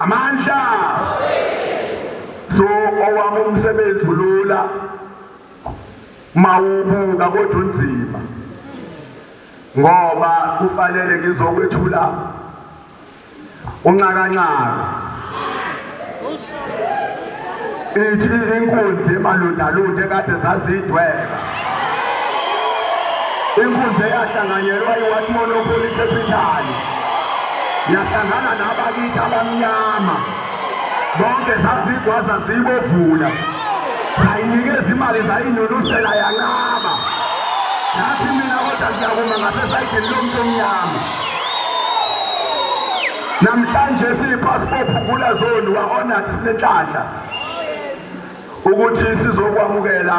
Amandla. So owami umsebenzi ulula mawubuka kodwa unzima. Ngoba kufanele ngizokwethula unxakanxaka. Ithi inkunzi emalundalunda ekade zazidweba. Inkunzi eyahlanganyelwa i-White Monopoly Capital. Yahlangana nabakithi abamnyama. Bonke zazigwaza zibovula. Zayinikeza imali zayinunusela yanqaba. Yathi mina kodwa ngiyakuma ngasesayidini lomuntu omnyama. Namhlanje siyi-passport Phungula Zone wa honored sinenhlanhla ukuthi sizokwamukela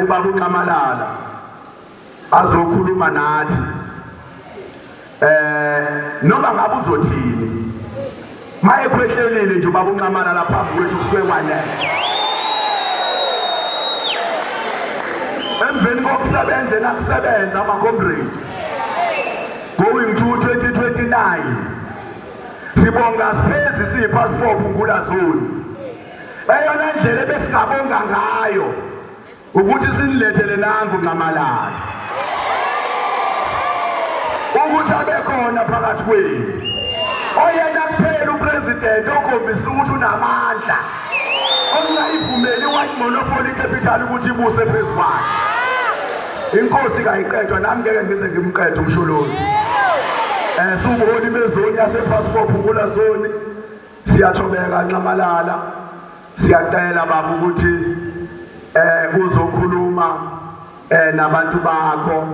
ubaba uNxamalala azokhuluma nathi noma ngabe uzothini mayekhwehlelile nje ubaba uNxamalala phambi kwethu kusuke kwanele emveni kokusebenza nakusebenza ama-comrade going to 2029 sibonga siphezi siyi-passport Phungula Zone eyona ndlela ebesingabonga ngayo ukuthi sinilethele nangu Nxamalala ukuthi abe khona phakathi kwenu oyena kuphela upresident okhombisa ukuthi unamandla ongayivumeli white monopoly capital ukuthi ibuse phezu kwakhe. Inkosi kayiqedwa nami ngeke ngize ngimqede uMsholozi. Siwubuholi bezoni yasePassport Phungula Zone siyathobeka Nxamalala siyacela baba ukuthi uzokhuluma nabantu bakho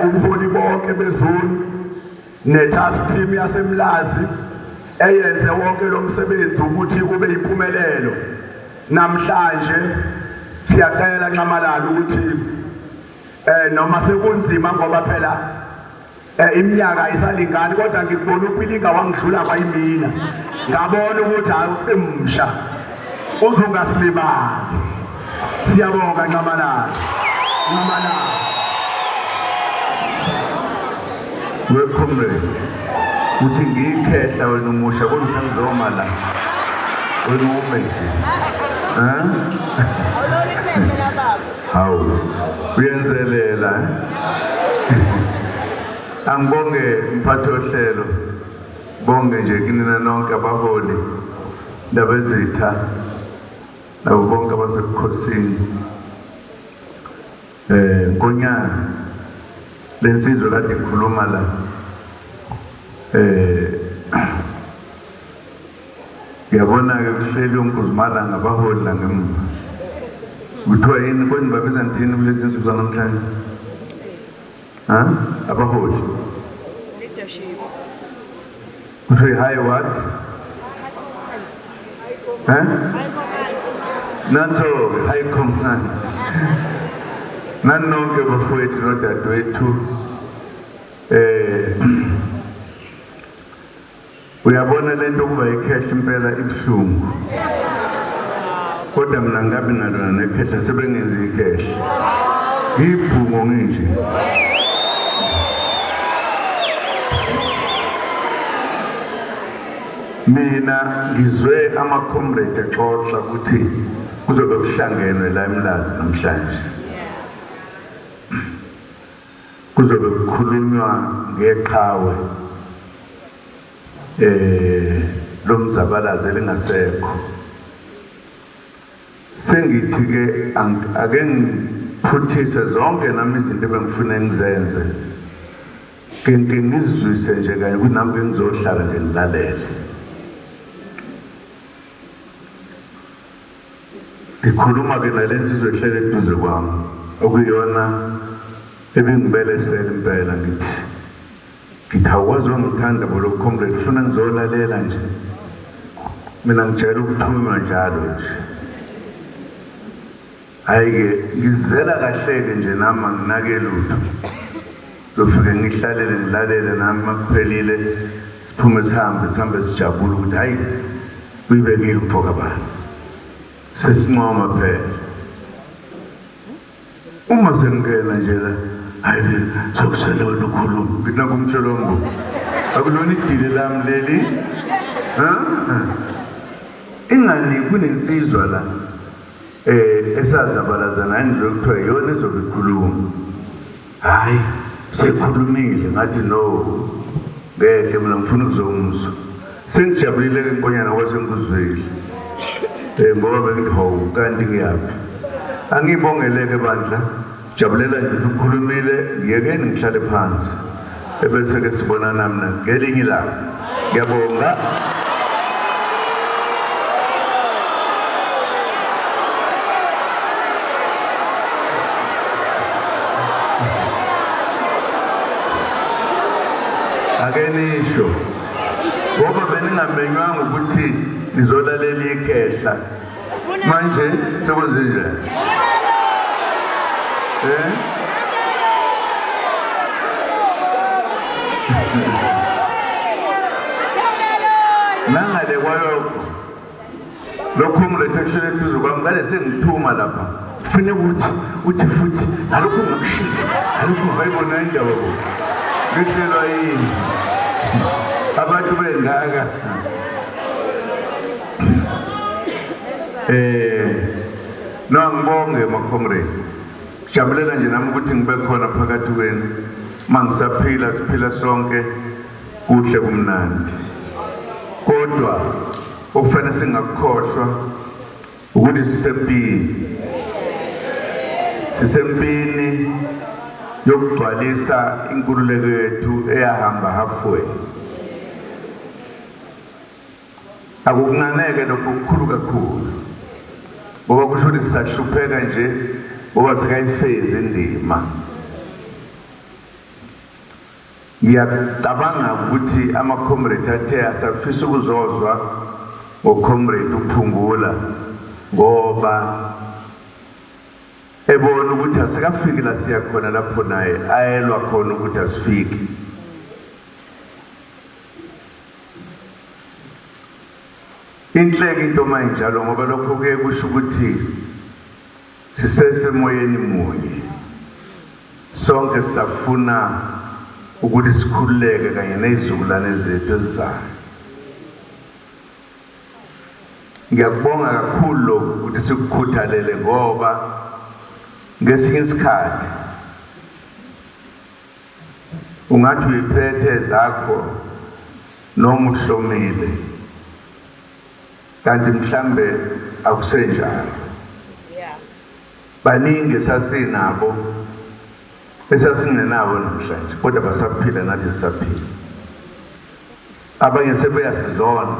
ubuholi bonke bezoni ne-task team yaseMlazi eyenze wonke lo msebenzi ukuthi ube impumelelo. Namhlanje siyacela Nxamalala ukuthi noma sekunzima ngoba phela iminyaka ayisalingani kodwa ngikubona uPilinga wangidlula kwayimina ngabona ukuthi hayi usemsha uzungasilibali. Siyabonga Nxamalala. Nxamalala. We comrade, uthi ngiyikhehla wena umusha kodwa usangizoma la. Wena ume nje. Ha? Hawu, uyenzelela. Angibonge mphathi wohlelo. Bonge nje kinina nonke abaholi ndabezitha nabo bonke abasebukhosini. Nkonyana lensizwa kade ikhuluma la ngiyabona-ke kuhleli uNkuzimala ngabaholi la ngemuva. Kuthiwa yini koni babiza nithini kulezi nsuku zanamhlanje? Ha? Abaholi. Leadership. Kuthiwa high what? Eh? Nanso-ke high command. Nani nonke bafowethu nodadewethu uyabona lento kuba ikhehla impela ibuhlungu. Kodwa mina ngabi nalona nekhehla sebengenza ikhehla. Ngibhungo nginje. Mina ngizwe ama-comrade exoxa ukuthi kuzobe kuhlangenwe la eMlazi namhlanje. Kuzobe kukhulunywa ngeqhawe lomzabalazo elingasekho. Sengithi ke ake ngiphuthise zonke nami izinto ebengifuna ngizenze. Ke ngizizwise nje kanye ukuthi nami ke ngizohlala nje ngilalele. Ngikhuluma ke nale nsizwa ehlele eduze kwami okuyiyona ebingibelesela impela ngithi ngithi awukwazi wangithanda bo comrade ufuna ngizolalela nje. Mina ngijwayele ukuthunywa njalo nje. Hhayi-ke ngizela kahle-ke nje nami anginake lutho. Ngizofike ngihlalele ngilalele nami makuphelile siphume sihambe sihambe sijabule ukuthi hhayi uyibekile umfoka bani. Sesincoma phela. Uma sengingena nje la, hhayi sekusele wena ukhuluma. Ngithi naku umhlolombo. Akulona idili lami leli. Ingani kunensizwa la esazabalaza naye ngizwe kuthiwa iyona ezobe ikhuluma. Hayi, sekhulumile ngathi no. Ngeke mina ngifuna ukuzomuzwa. Sengijabulile ke nkonyana kwase ngikuzwile. Ngoba bengithi hawu kanti ngiyaphi. Angibongeleke bandla. Jabulela nje ukuthi ukhulumile, ngiyekeni ngihlale phansi. Ebese ke sibonana mina ngelinye ilanga. Ngiyabonga. Ake nisho ngoba beningamenywanga ukuthi nizolalela ikhehla manje sekwenze njani? Eh? Nangale kwalokho lokho umlethe ehlele eduze kwami kade sengithuma lapha kufanele ukuthi uthi futhi nalokhu ungakushiya nalokhu ungayibona indaba bo ngihlelwa yini abantu bengaka. No, ngibonge ma-comrade. Jabulela nje nami ukuthi ngibe khona phakathi kwenu. Uma ngisaphila siphila sonke kuhle kumnandi. Kodwa okufanele singakukhohlwa ukuthi sisempini. Sisempini yokugcwalisa inkululeko yethu eyahamba halfway. Akukuncaneke lokho kukhulu kakhulu ngoba kusho ukuthi sisahlupheka nje ngoba sikayifezi indima. Ngiyacabanga ukuthi ama-comrade athe asafisa ukuzozwa ngo-comrade uPhungula ngoba ebona ukuthi asikafiki la siya khona lapho naye ayelwa khona ukuthi asifiki. Inhleke into uma injalo ngoba lokho kuye kusho ukuthi sisesemoyeni munye. Sonke sisafuna ukuthi sikhululeke kanye nezizukulwane zethu ezizayo. Ngiyakubonga kakhulu lokhu ukuthi sikukhuthalele ngoba ngesinye isikhathi ungathi uyiphethe zakho noma uhlomile kanti mhlambe akusenjalo. Baningi esasinabo esasingenabo namhlanje kodwa basaphila nathi sisaphila. Abanye sebeyasizonda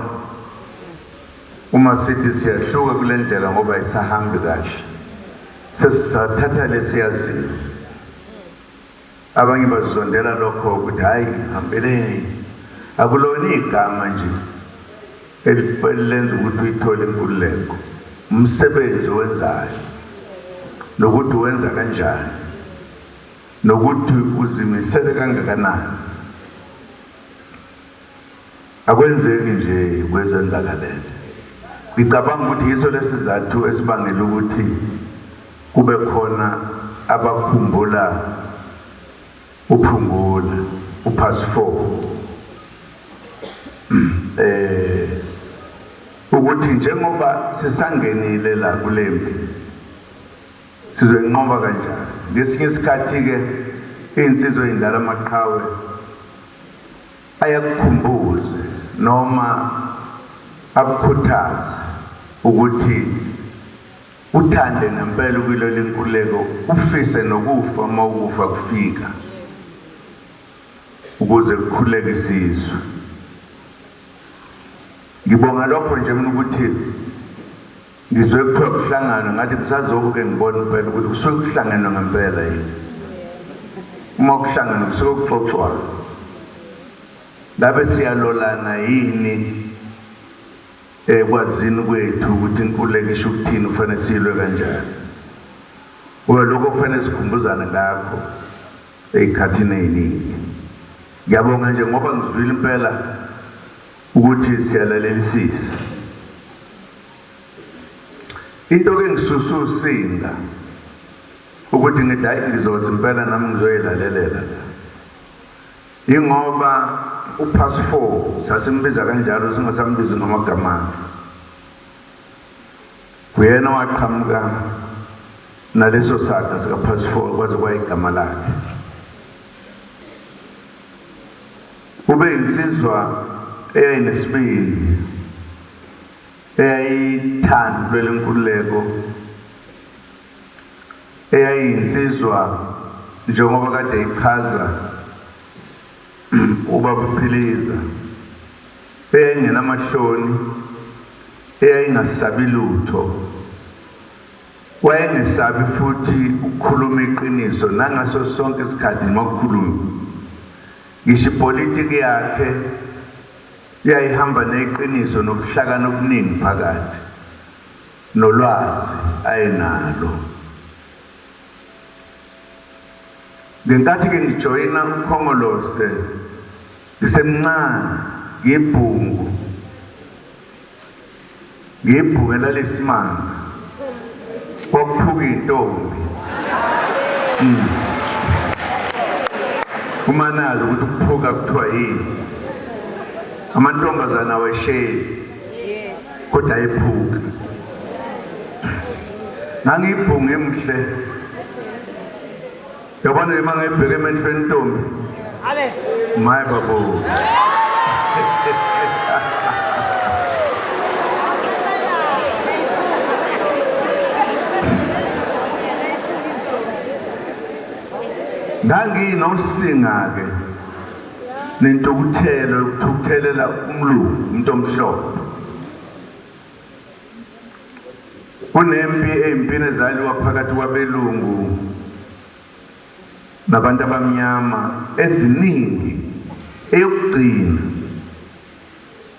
uma sithi siyahluka kule ndlela ngoba isahambi kahle, sesisathatha lesiyaziyo. Abanye bazizondela lokho ukuthi hhayi hambeleni, akulona igama nje elilenza ukuthi uyithole inkululeko, umsebenzi owenzayo nokuthi wenza kanjani nokuthi uzimisele kangakanani. Akwenzeki nje kwezenzakalele. Ngicabanga ukuthi yiso lesizathu esibangela ukuthi kube khona abakhumbula uPhungula upass 4 ukuthi njengoba sisangenile la kulempi sizoyinqoba kanjani. Ngesinye isikhathi-ke iy'nsizwa ey'ndala amaqhawe ayakukhumbuze noma akukhuthaze ukuthi uthande ngempela ukulwela inkululeko, ufise nokufa uma ukufa kufika ukuze kukhuleke isizwe. Ngibonga lokho nje mina ukuthi ngizwe kuthiwa kuhlanganwe, ngathi ngisazoke ngibone impela ukuthi kusuke kuhlangenwe ngempela yini. Uma kuhlangenwe kusuke kuxoxwa. Ngabe siyalolana yini ekwazini kwethu ukuthi inkululeko isho ukuthini, kufanele siyilwe kanjani? Ngoba lokho kufanele sikhumbuzane ngakho ey'khathini ey'ningi. Ngiyabonga nje ngoba ngizwile impela ukuthi siyalalelisisa. Into ke ngisusa usinga ukuthi ngithi hayi ngizoza impela nami ngizoyilalelela la. Ingoba upass 4 sasimbiza kanjalo singasambizi ngamagama akhe. Uyena waqhamuka naleso saga sikapass 4 kwaze kwayigama lakhe. Ube insizwa eyayinesibindi eyayithanda ukulwela inkululeko eyayiyinsizwa njengoba kade ichaza ubaba uPhiliza eyayingenamahloni eyayingasabi lutho wayengesabi futhi ukukhuluma iqiniso nangaso sonke isikhathi noma kukhulunywa ngisho ipolitiki yakhe yayihamba neqiniso nobuhlakani obuningi phakathi nolwazi ayenalo. Ngenkathi-ke ngijoyina uKhongolose ngisemncane ngiyibhungu, ngiyibhungu elalisimanga, kwakuphuka iy'ntombi. Uma nazi ukuthi ukuphuka kuthiwa yini, amantombazane awesheli kodwa ayephuka. Ngangiyibhungu emhle. Yabona nje uma ngayibheka emehlweni intombi. Amen. My babo. Nganginosinga-ke nentukuthelo yokuthukuthelela umlungu, umuntu omhlophe. Kunempi eyimpini ezaliwa phakathi kwabelungu nabantu abamnyama eziningi. Eyokugcina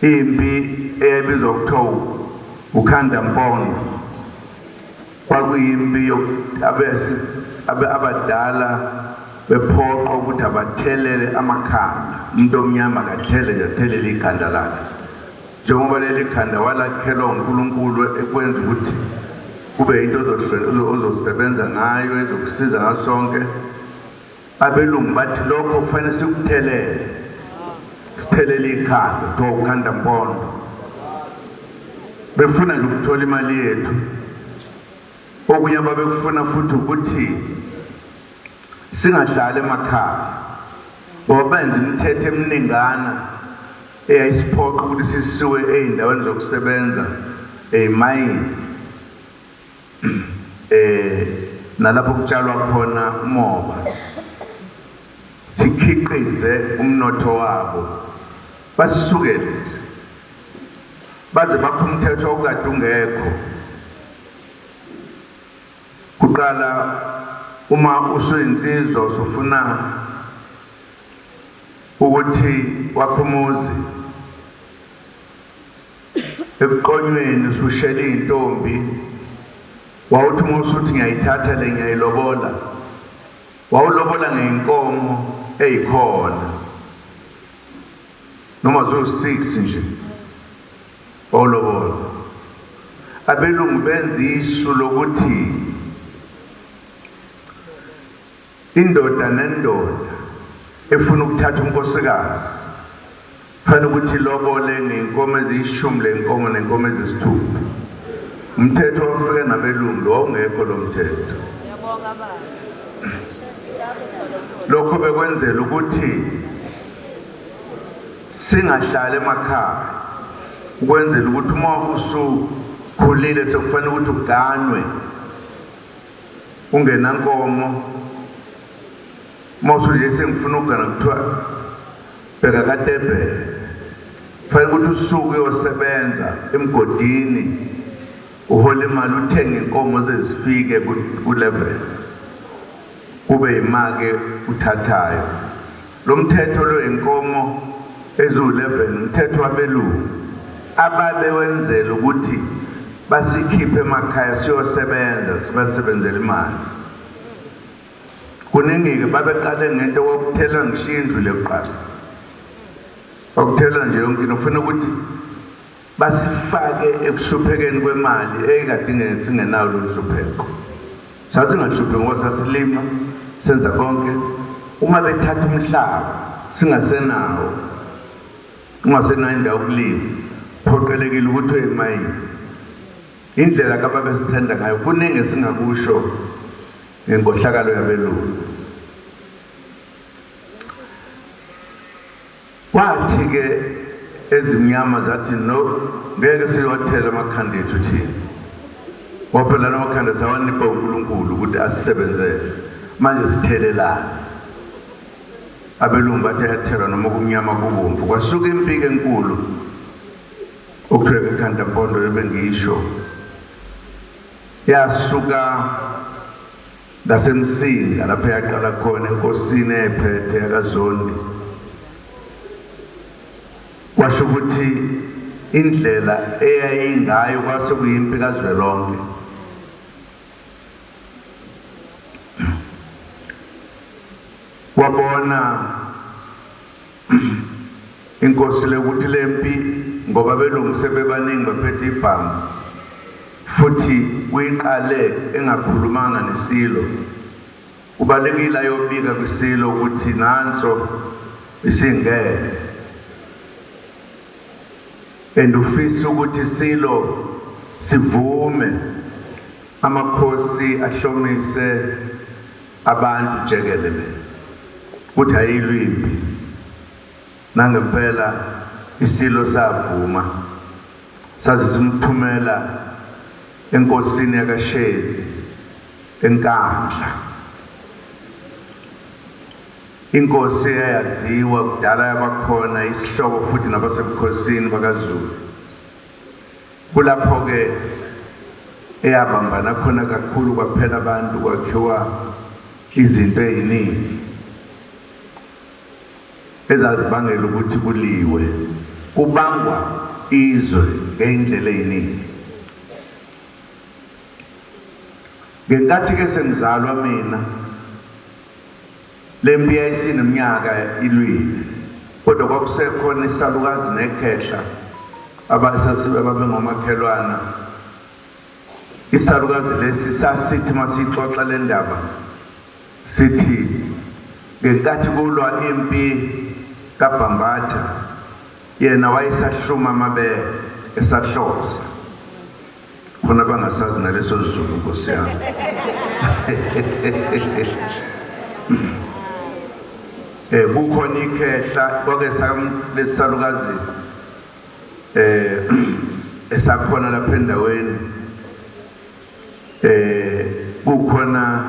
impi eyayibizwa kuthiwa ukhanda mpondo kwakuyimpi abadala bephoqwa ukuthi abathelele amakhanda umuntu omnyama akathele nje athelele ikhanda lakhe Njengoba leli khanda walakhelwa uNkulunkulu ekwenza ukuthi kube into ozosebenza ngayo ezokusiza ngaso sonke. Abelungu bathi lokho kufanele sikuthelele, sithelele ikhanda, kuthiwa ukhanda mpondo. Befuna nje ukuthola imali yethu. Okunye ababekufuna futhi ukuthi singahlali emakhaya ngoba benza imithetho eminingana eyayisiphoqa ukuthi sisiwe ey'ndaweni zokusebenza ey'mayini eh nalapho kutshalwa khona umoba sikhiqize umnotho wabo basisukele baze bakho umthetho okade ungekho kuqala uma usuyinsizwa usufuna ukuthi wakhe umuzi ekuqonyweni usushela iy'ntombi wawuthi uma usuthi ngiyayithatha le ngiyayilobola wawulobola ngey'nkomo ey'khona noma ziwu-six nje wawulobola abelungu benza isu lokuthi Indoda nendoda efuna ukuthatha unkosikazi kufanele ukuthi ilobole ngey'nkomo eziyishumi lenkomo nenkomo ezisithupha. Umthetho wafika nabelungu wawungekho lo mthetho. Lokho bekwenzela ukuthi singahlali emakhaya ukwenzela ukuthi uma usukhulile sekufanele ukuthi uganwe ungenankomo uma usunje sengifuna ukugana kuthiwa bheka katebhele kufanele ukuthi usuke uyosebenza emgodini uhole imali uthenge inkomo zezifike ku-level kube yimake uthathayo lo mthetho lo inkomo eziwu-11 umthetho wabelungu ababewenzela ukuthi basikhiphe emakhaya siyosebenza sibasebenzela imali kuningi-ke babeqale ngento kwakuthela ngisho indlu le kuqala kwakuthela nje yonke into ufuna ukuthi basifake ekuhluphekeni kwemali eyikade singenayo lolu hlupheko Sasingahlupheki ngoba sasilima senza konke. Uma bethatha umhlaba singasenawo. Ungasenayo indawo yokulima, phoqelekile ukuthi uye emayini. Indlela kababesithanda ngayo kuningi esingakusho ngenkohlakalo yabelungu. Kwathi-ke ezimnyama zathi no ngeke siyothela amakhanda ethu thina ngoba phela lamakhanda sawanikwa uNkulunkulu ukuthi asisebenzele manje sithelelana abelungu bathi ayathelwa noma kumnyama kubomvu kwasuka impiki enkulu okuthiwa ekhanda mpondo yobe ngisho yasuka ngasemsinga lapho yaqala khona enkosini eyayiphethe yakaZondi kwasho ukuthi indlela eyayingayo kwase kuyimpi kazwelonke wabona inkosi lekuthi lempi ngoba belungu sebebaningi baphethe ibhamu futhi uyiqale engakhulumanga nesilo ubalekile ayobika kwisilo ukuthi nanso isingene and ufisa ukuthi isilo sivume amakhosi ahlomise abantu jekelele ukuthi ayilwe impi nangempela isilo savuma saze simthumela enkosini yakaShezi eNkandla inkosi eyaziwa kudala yabakhona isihlobo futhi nabasebukhosini bakaZulu kulapho-ke eyabambana khona kakhulu kwaphela abantu kwakhiwa izinto eziningi ezazibangela ukuthi kuliwe kubangwa izwe ngey'ndlela ey'ningi ngenkathi-ke sengizalwa mina le mpi yayisineminyaka ilwile kodwa kwakusekhona isalukazi nekhehla ababengomakhelwana isalukazi lesi sasithi masiyixoxa le ndaba sithi ngenkathi kulwa impi kaBhambatha yena wayesahluma amabele esahlosa khona bangasazi naleso Zulu nkosi yami eh kukhona ikhehla kwake lesalukazi eh esakhona lapha endaweni eh kukhona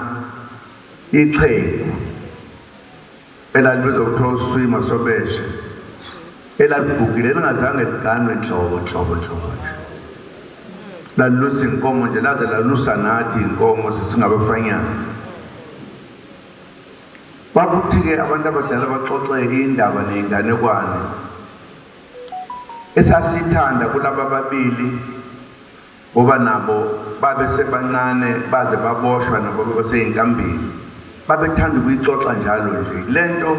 ixhegu elalibizwa kuthiwa uswima sobeshe elaligugile elingazange liganwe nhlobo nhlobo nhlobo nje lalilusa inkomo nje laze lalusa nathi inkomo sisingabafanyana kwakuthi-ke abantu abadala baxoxe indaba ney'nganekwane esasiyithanda kulaba ababili ngoba nabo babe sebancane baze baboshwa nabo babesey'nkambini babethanda ukuyixoxa njalo nje le nto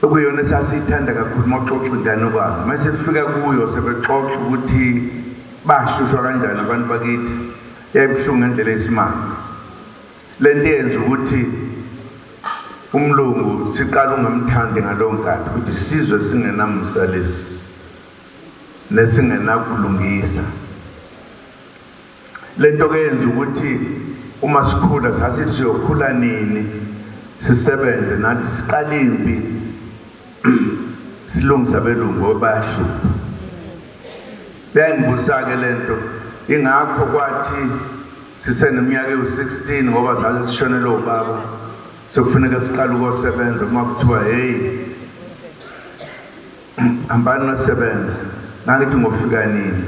okuyona esasiyithanda kakhulu uma kuxoxa inganekwane uma sefika kuyo sebexoxa ukuthi bahlushwa kanjani abantu bakithi yayibuhlungu ngendlela eyisimanga le nto yenza ukuthi umlungu siqala ungamthandi ngalowo nkathi ukuthi sizwe singenamusa lesi nesingenakulungisa lento ke yenza ukuthi uma sikhula sasithi siyokhula nini sisebenze nathi siqale impi silungisa abelungu ngoba bayahlupha Yangibusa-ke lento ingakho kwathi siseneminyaka ewu-16 ngoba saze sishonelwe ubaba sekufuneka siqale ukuyosebenza uma kuthiwa heyi hambani nosebenza ngangithi ngofika nini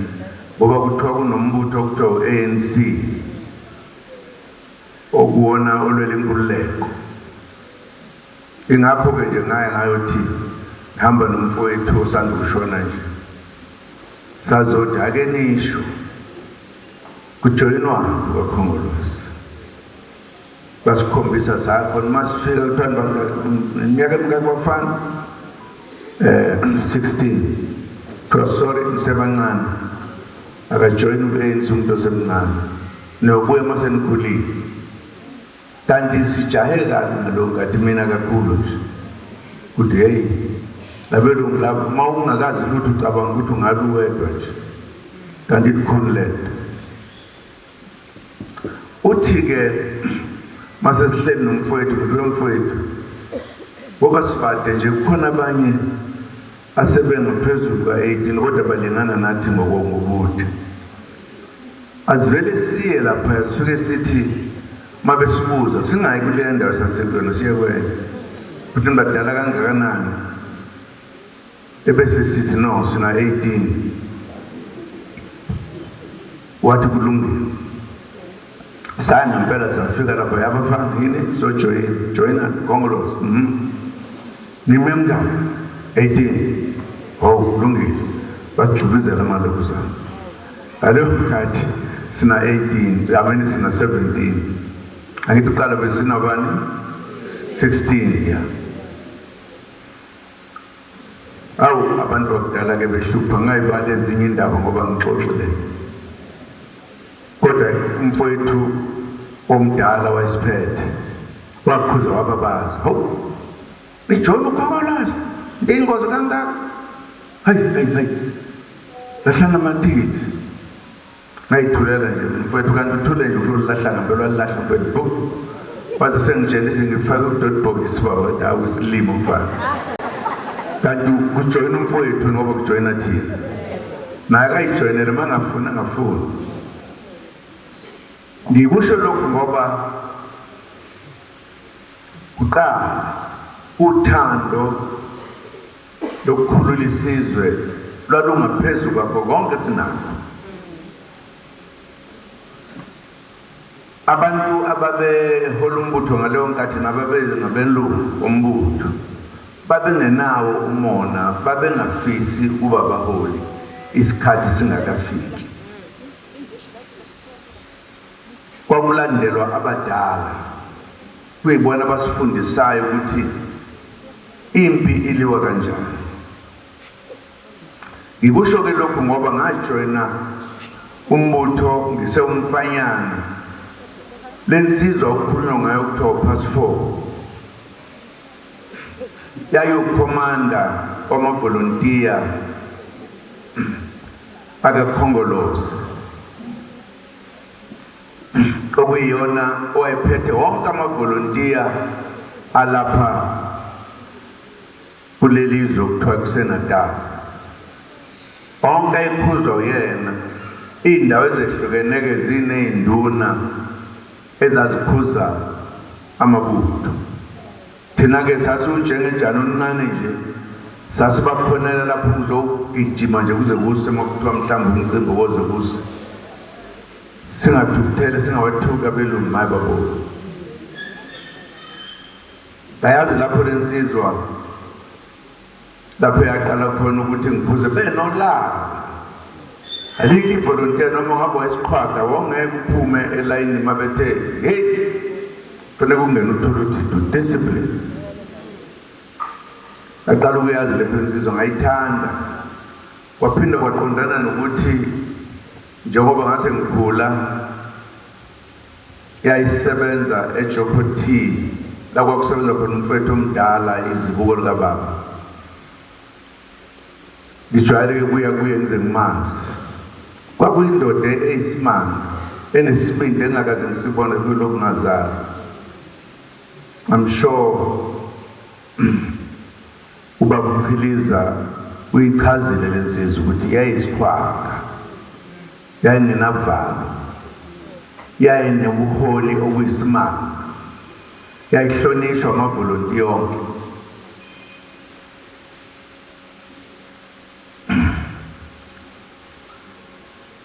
ngoba kuthiwa kunombutho okuthiwa u-ANC okuwona olwela inkululeko ingakho-ke nje ngaye ngayothi ngihamba nomfowethu osanda kushona nje sazothi ake nisho kujoyinwani kwakhongolose basikhombisa sakhona uma sifika kuthiwa iminyaka emingaki bafana 16 kuthiwa sorry nisebancane akajoyini u-ANC umuntu osemncane niyobuya uma senikhulile kanti sijahe kabi ngalokhu kati mina kakhulu nje kuthi hey Labelungu labo uma ungakazi lutho ucabanga ukuthi ungabe uwedwa nje, kanti likhulu lento. Uthi-ke mase sihleli nomfowethu, ngithi mfowethu, ngoba sibade nje kukhona abanye asebengaphezulu ka-18 kodwa balingana nathi ngokobude. Asivele siye lapha sifike sithi uma besibuza singayi kuleya ndawo sasekuyona siye kwenye ukuthi nibadala kangakanani, ebese sithi no sina-18. Wathi kulungile. Saya ngempela safika lapha yabafana yini sojoyina joyina Kongolosi. Nime mngani 18. Oh kulungile. Basijubizela amalokuzana. Ngaleyo nkathi sina 18, I mean sina 17. Angithi uqala besinabani? 16 yeah. Awu abantu bakudala ke behlupha ngayibala ezinye indaba ngoba ngixoxile. Kodwa umfowethu omdala wayesiphethe wakhuza wababaza. Hawu nijoyina ukhokoloza ingozi kangaka. Hayi hayi hayi. Lahlana amathikithi. Ngayithulela nje mfowethu kanti uthule nje ulolahla ngempela walahla mfowethu. Bo. Wathi sengitshela ukuthi ngifake udotbhokisi baba wathi awu isilimo mfana. Kanti kujoyina umfowethu ngoba kujoyina thina. Naye akayijoyinele uma ngafuni angafuni. Ngikusho lokhu ngoba kuqala uthando lokukhulula isizwe lwalungaphezu kwakho konke sinakho. Abantu ababehola umbutho ngaleyo nkathi nababengabelungu bombutho babengenawo umona, babengafisi ukuba abaholi isikhathi singakafiki. Kwakulandelwa abadala, kuyibona abasifundisayo ukuthi impi iliwa kanjani. Ngikusho ke lokhu ngoba ngajoyina umbutho ngisewumfanyana. Lensizwa okukhulunywa ngayo kuthiwa uPass 4 yayiwukhomanda wamavolontiya akaKhongolose, okuyiyona owayephethe wonke amavolontiya alapha kuleli zwe okuthiwa kuseNatal. Onke ayekhuzwa uyena. Iy'ndawo ezehlukene-ke ziney'nduna ezazikhuza amabutho. Thina-ke sasiwujengejane oluncane nje, sasibakhonela lapho kuzogijima nje kuze kuse uma kuthiwa mhlawumbe umcimbi woze kuse. Singathukuthele, singawathuki abelungu, maye babo. Bayazi lapho lensizwa lapho yaqala khona ukuthi ngiphuze benolaka. Alikho ivolontiya noma ngabe wayesiqhwaga wawungeke uphume elayini uma bethe hey kufanele kungene uthule uthi do discipline. Ngaqala ukuyazi le nsizwa ngayithanda. Kwaphinde kwaqondana nokuthi njengoba ngase ngikhula Yayisebenza eJoppo Tea, la kwakusebenza khona umfowethu omdala, izibuko likababa. Ngijwayele ukuya kuye ngize ngimazi. Kwakuyindoda eyisimanga, enesibindi engingakaze ngisibone kulokhu ngazalwa. I'm sure ubaba uPhiliza uyichazile le nsizwa ukuthi yayisiqhwaga. Yayingenavalo. Yayinobuholi obuyisimanga. Yayihlonishwa amavolontiya onke.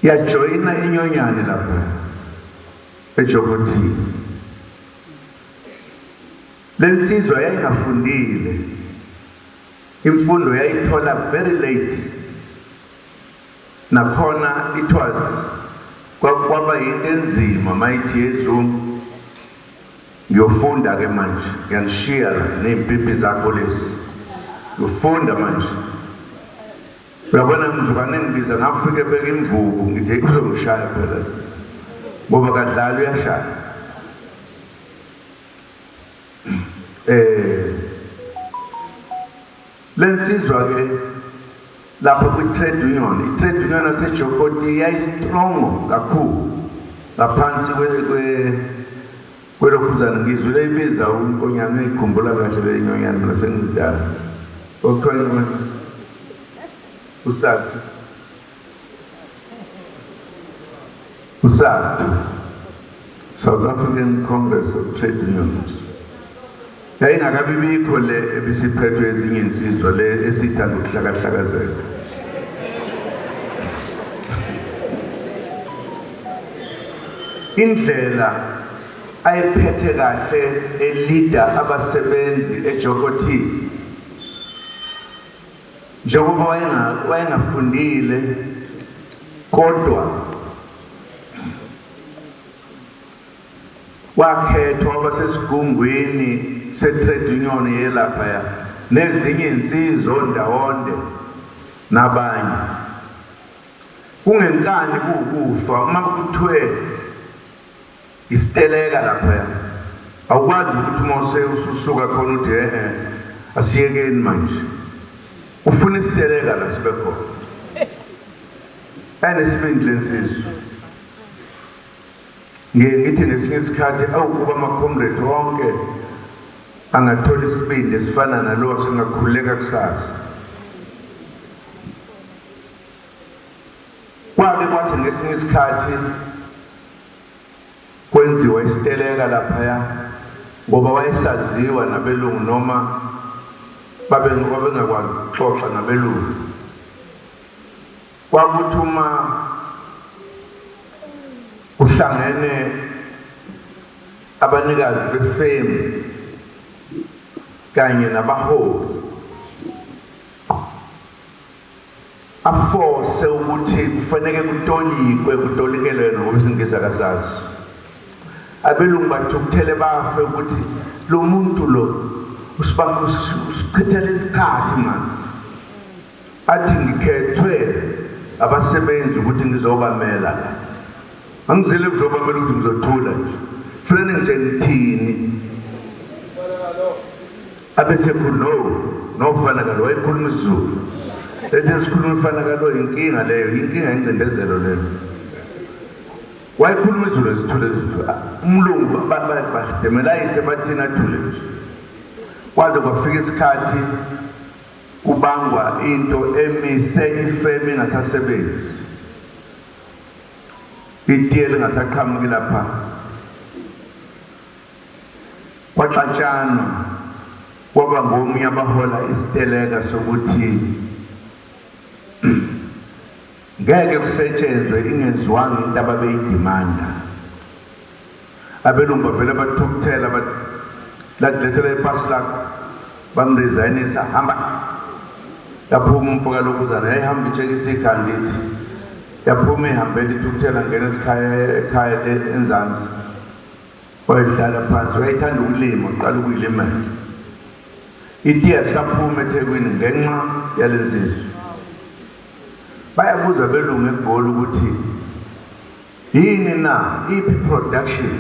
Yajoyina inyonyane lapha eJokothini. Le nsizwa yayingafundile. Imfundo yayithola very late. Nakhona it was kwaba yinto enzima mayithi yezu ngiyofunda ke manje ngiyanishiya la ney'mpimpi zakho lezi ngiyofunda manje uyabona mzukwane ngibiza ngafike ebeka imvubu ngithi uzongishaya phela ngoba kadlali uyashaya eh. Lensizwa ke lapho kwi-trade union, i-trade union yaseJokoti yayi-strong kakhulu ngaphansi kwelokhuzana. Ngizwile ibiza unkonyane, ngikhumbula kahle le nyonyana, mina sengimdala. Okuthiwa uSathu, uSathu, South African Congress of Trade Unions. Yayingakabi bikho le ebisiphethwe ezinye insizwa le esithanda ukuhlakahlakazeka. Indlela ayephethe kahle elida abasebenzi eJokoti, njengoba wayengafundile kodwa Wakhethwa waba sesigungwini se-trade union yelaphaya nezinye insizwa oNdawonde nabanye. Kungenkani kuwukufa uma kuthiwe isiteleka laphaya, awukwazi ukuthi uma ususuka khona uthi e-e asiyekeni manje, ufuna isiteleka la sibe khona. Anesibindi lensizwa. Ngiye ngithi ngesinye isikhathi awukuba ama-comrade onke angathola isibindi esifana nalowa singakhululeka kusasa. Kwake kwathi ngesinye isikhathi kwenziwa isiteleka laphaya ngoba wayesaziwa nabelungu noma babengakwazi ukuxoxa nabelungu. Kwakuthi uma kuhlangene abanikazi befemu kanye nabaholi afose ukuthi kufanele kutolikwe, kutolikelwe yena ngoba isiNgisi akasazi. Abelungu bathukuthele bafe ukuthi lo muntu lo usichithela isikhathi mani. Athi ngikhethwe abasebenzi ukuthi ngizobamela la. Angizile kuzobamela ukuthi ngizothula nje. Fanele nje ngithini? Abese no no fanakalo wayekhuluma isiZulu. Ethi sikhuluma ifanakalo inkinga leyo, inkinga ingcindezelo leyo. Wayekhuluma isiZulu esithule isiZulu. Umlungu bademelayise bathina athule nje. Kwaze kwafika isikhathi kubangwa into emise ifemu ingasasebenzi, itiye lingasaqhamuki lapha, kwaxatshanwa kwaba ngomunye abahola isiteleka sokuthi ngeke kusetshenzwe ingenziwanga into ababeyidimanda. Abelungu bavele bathukuthela ladilethela ipasi lakho, bamresignisa, hamba. Yaphuma umfo kalokuzana, yayihamba itshekisa ikhanda ithi yaphuma ihambela ithukuthela, ngena esikhaya ekhaya le enzansi, wayehlala phansi. Wayethanda ukulima, uqala ukuyilimela itiye lisaphuma eThekwini ngenxa yalensizwa. Bayabuza belungu eGoli ukuthi yini na, iphi production?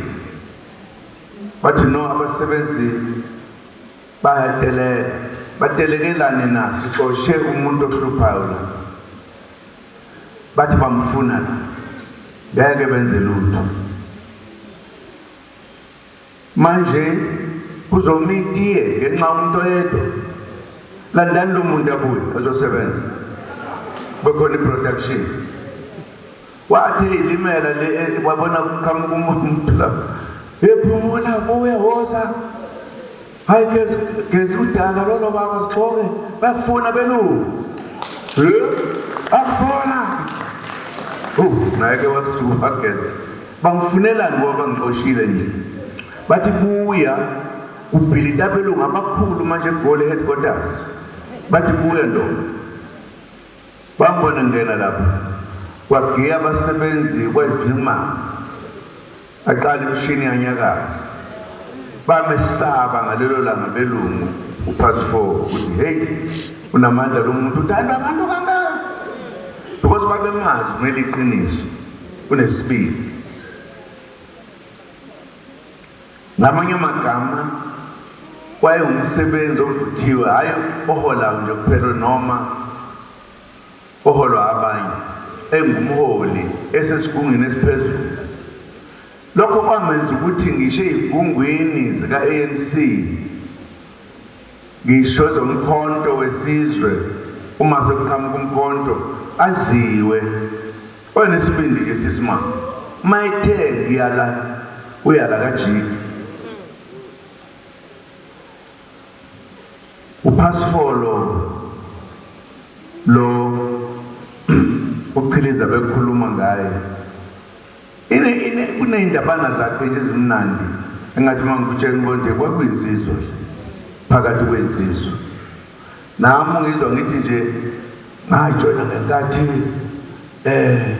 Bathi no, abasebenzi bayateleka. Batelekelani na? Sixoshe umuntu ohluphayo la. Bathi bamfuna la, ngeke benze lutho. Manje kuzoma itiye ngenxa umuntu oyedwa. Landani lo muntu abuye azosebenza, bekhona i-production. Wathi ilimela le, wabona kuqhamuka umuntu lapho, yephumula buya woza, hayi gezi gezi udaka lolo baba, sigxoke bakufuna belungu, bakufuna. Oh, naye ke wasuka wageza. Bangifunelani ngoba bangixoshile nje? Bathi buya, kubhilita abelungu abakhulu manje eGoli headquarters. Bathi buya ntombi. Bambona ngena lapha, kwagiya abasebenzi kwedlima, aqala imishini yanyakaza. Bamesaba ngalelo langa belungu uPass 4 ukuthi hey, unamandla lo muntu, uthanda abantu kangaka, because babemazi kumele iqiniso, unesibindi. Ngamanye amagama Wayewumsebenzi ovuthiwe, hhayi oholayo nje kuphela noma oholwa abanye, engumholi esesigungwini esiphezulu. Lokho kwamenza ukuthi ngisho ey'gungwini zika-ANC, ngisho zomkhonto wesizwe, uma sekuqhamuka umkhonto, aziwe. Onesibindi nje sisimanga. Uma ethe ngiyala, uyala kajiki. Uphasifolo lo uChiliza bekhuluma ngaye ine ine kuney'ndabana zakhe nje ezimnandi engathi uma ngikutshela ubona nje kwakuyinsizwa nje phakathi kwensizwa nami ngizwa ngithi nje ngajoyina ngenkathi eh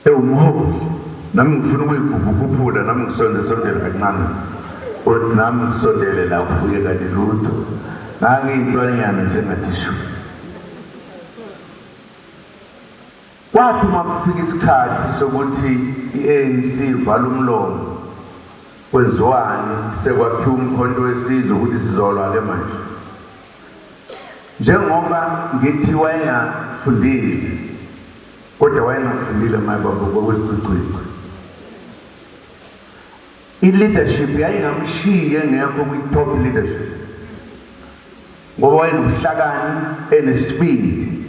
Ewumholi nami ngifuna ukuyigubhukhuphula nami ngisonde sondele kancane kodwa nami ngisondele la kuye kanti lutho ngangiyintwanyana nje ngathi shu. Kwathi uma kufika isikhathi sokuthi i-ANC ivala umlomo kwenziwani sekwakhiwa umkhonto wesizwe ukuthi sizolwa ke manje. Njengoba ngithi wayengafundile Kodwa wayengafundile my baba kwakuyikhwicwikhwi. I-leadership yayingamshiyi engekho kwi-top leadership ngoba wayenobuhlakani enesibindi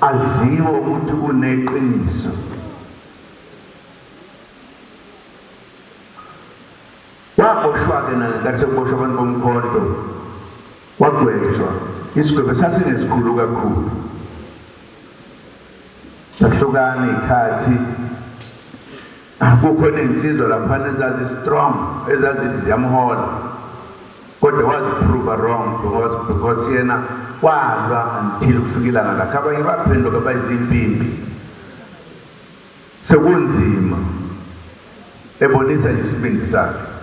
aziwa ukuthi uneqiniso. Waboshwa-ke nangenkathi sekuboshwa abantu bomkhonto Wagwetshwa. Isigwebo sasingesikhulu kakhulu. Sahlukana iy'khathi. Kukhona iy'nsizwa laphana ezazi-strong, ezazithi ziyamhola. Kodwa waziprova wrong because, because yena walwa until kufika ilanga lakhe. Abanye baphenduka bayizimpimpi. Sekunzima. Ebonisa nje isibindi sakhe.